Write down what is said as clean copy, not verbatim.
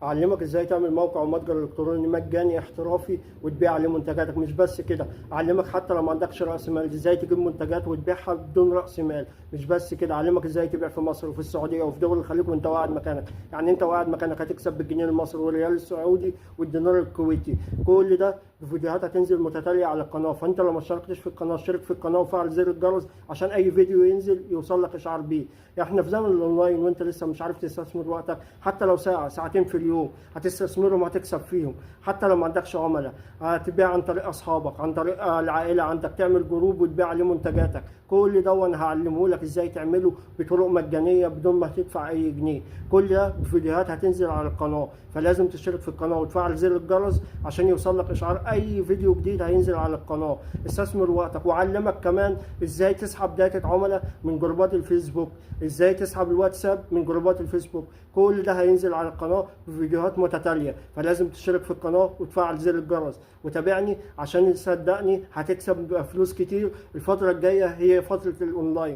اعلمك ازاي تعمل موقع ومتجر الكتروني مجاني احترافي وتبيع عليه منتجاتك. مش بس كده، اعلمك حتى لو ما عندكش راس مال ازاي تجيب منتجات وتبيعها بدون راس مال. مش بس كده، اعلمك ازاي تبيع في مصر وفي السعودية وفي دول الخليج وانت قاعد مكانك. يعني انت قاعد مكانك هتكسب بالجنيه المصري والريال السعودي والدينار الكويتي. كل ده بفيديوهات هتنزل متتالية على القناه. فانت لو ما اشتركتش في القناه، اشترك في القناة وفعل زر الجرس عشان اي فيديو ينزل يوصل لك اشعار بيه. احنا في زمن الاونلاين وانت لسه مش عارف تستثمر وقتك، حتى لو ساعة ساعتين في اليوم هتستثمرهم هتكسب فيهم. حتى لو ما عندكش عملاء، هتبيع عن طريق اصحابك، عن طريق العائلة عندك، تعمل جروب وتبيع عليه منتجاتك. كل ده انا هعلمه لك ازاي تعمله بطرق مجانية بدون ما تدفع اي جنيه. كل ده بفيديوهات هتنزل على القناه، فلازم تشترك في القناة وتفعل زر الجرس عشان يوصل لك اشعار اي فيديو جديد هينزل على القناه. استثمر وقتك، وعلمك كمان ازاي تسحب data عملاء من جروبات الفيسبوك، ازاي تسحب الواتساب من جروبات الفيسبوك. كل ده هينزل على القناة بفيديوهات متتاليه، فلازم تشترك في القناة وتفعل زر الجرس وتابعني، عشان صدقني هتكسب فلوس كتير. الفترة الجاية هي فترة الاونلاين.